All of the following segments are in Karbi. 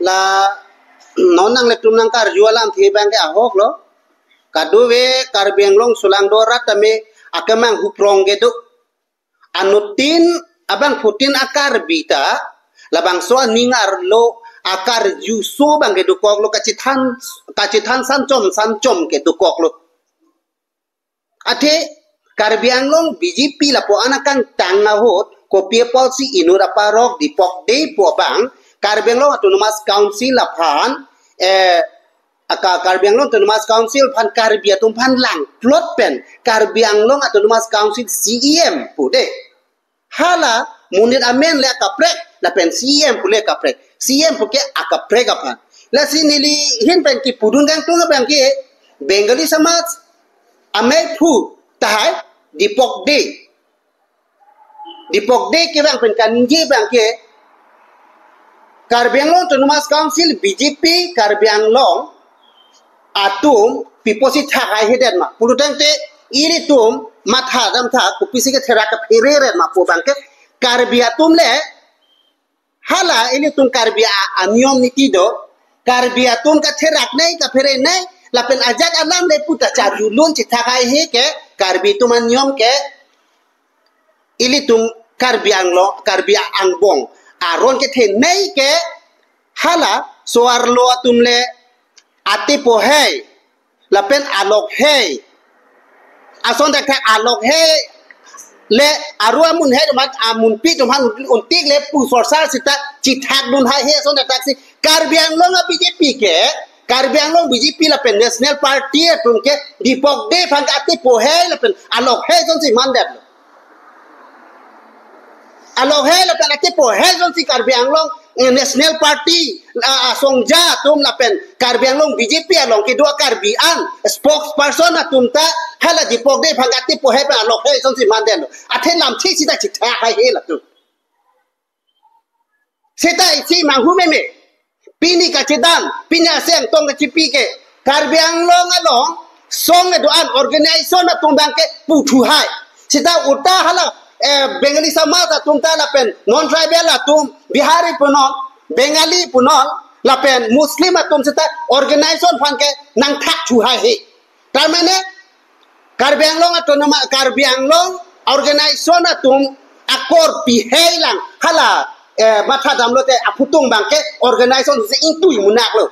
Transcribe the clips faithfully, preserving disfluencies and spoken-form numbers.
La non nanglitum nangkarju alamthe abang ke ahok lo. Kadokave Karbi Anglong sulangdo arat tame akemang huprong kedo. Anuttin abangphutin a-Karbi ta labangso aning arlo akarjuso abang ke dokoklo, kachethan kachethan sanchom sanchom ke dokoklo. Athe Karbi Anglong B J P lapu-an akangtang ahut kopi apotsi inut aparok Dipok Dey pu abang Karbi Anglong Autonomous Council aphan, eh, aka Karbi Anglong Autonomous Council aphan Karbi atum aphan langplot pen Karbi Anglong Autonomous Council C E M pu de. Hala monit amen le akaprek, lapen C E M pu le akaprek. C E M pu ke akaprek aphan. Lasi neli ahin pen kipudun kangtung abang ke Bengali Samaj amei phu tahai Dipok Dey. Dipok Dey kevang pen kaningje abang ke Karbi Anglong Autonomous Council B J P Karbi Anglong atum pi apotsi thak haihedet ma pulotangte ilitum matha damtha kopisi ketherak kaphere ret ma pu abang ke Karbi atum le hala ilitum Karbi a-, aniyom niti do, Karbi atum katherak nei kaphere nei lapen ajat alam le puta charjulun chethak haihe ke Karbi atum aniyom ke ilitum Karbi Anglong, Karbi angbong aron kethe nei ke hala so-arlo atum le ate pohei lapen alok hei ason dak thak alok hei le aru amun hei mat amun pi atum aphan untik le pu sorsar seta chethakdun haihe ason dak thaksi Karbi Anglong a B J P ke Karbi Anglong B J P lapen National Party atum ke Dipok Dey aphan ke ate pohei lapen alok hei asonsi mandetlo. Alok hei lapen ate pohei asonsi Karbi Anglong, eh, National Party, ah, asongja atum lapen Karbi Anglong B J P along kedo a-Karbi an spokesperson atum ta hala Dipok Dey aphan ke ate pohei pen alok hei asonsi mandetlo. Athe lamthe seta chethak haihe latum. Seta isi manghu meme. Pini kachedan, pini ase angtong kachipi ke. Karbi Anglong along song kedo-an organization atum abang ke puthu hai. Seta uta hala, eh, Bengali Samaj atum ta lapen non-tribal atum, Bihari punon, Bengali punon, lapen Muslim atum seta organization aphan ke nangthak thu haihe. Tarmane Karbi Anglong Autonomous, Karbi Anglong organization atum akor pihei lang hala, eh, matha damlote aphutung abang ke organization si ingtui munak lo.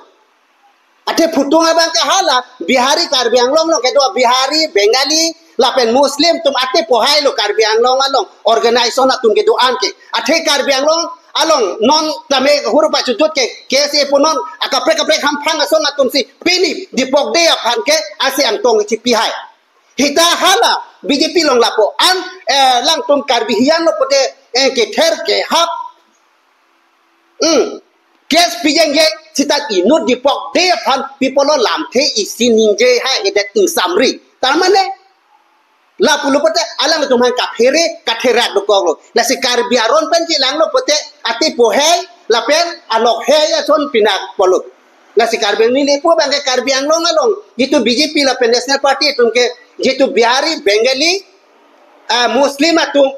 Athe phutung abang ke hala Bihari Karbi Anglong along kedo Bihari, Bengali, lapen Muslim atum ate pohei lo Karbi Anglong along organization atum kedo-an ke. Athe Karbi Anglong along non tame huru pachutut ke K S A punon akaprek kaprek hamphang asong atumsi pini Dipok Dey aphan ke ase angtong chipi hai. Seta hala B J P along lapu-an, eh, alangtum Karbi hian lo pute, eh, kether kehap. Hmm. Case pijeng je seta inut Dipok Dey aphan pi apotlo lamthe isi ningje haihedet ingsamri. Tarmane lapu lo pute alangtum aphan kaphere katherak dokoklo. Lasi Karbi aron pen chelanglo pute ate pohei lapen alok hei ason pinak polo. Lasi Karbi Anglong neli pu abang ke Karbi Anglong along jitu B J P lapen National Party atum ke jitu Bihari, Bengali, ah, Muslim atum,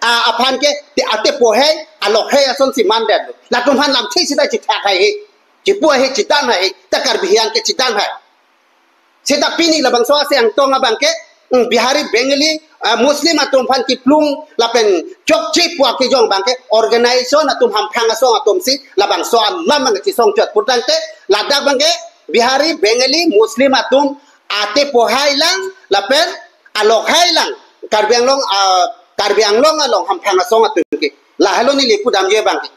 ah, aphan ke te ate pohei alok hei asonsi mandetlo. Latum aphan lamthe seta chethak haihe, chepu haihe, chedan haihe, ta Karbi hian ke chedan hai. Seta pini labangso ase angtong abang ke, mm, Bihari, Bengali, ah, Muslim atum aphan kiplung lapen chokche pu akejong abang ke organization atum hamphang asong atumsi labangso alam abang chisongchot pulotangte ladak abang ke Bihari, Bengali, Muslim atum ate pohei lang lapen alok hei lang Karbi Anglong, ah, Karbi Anglong along hamphang asong atum ke. Lahelo neli pudamji abang ke.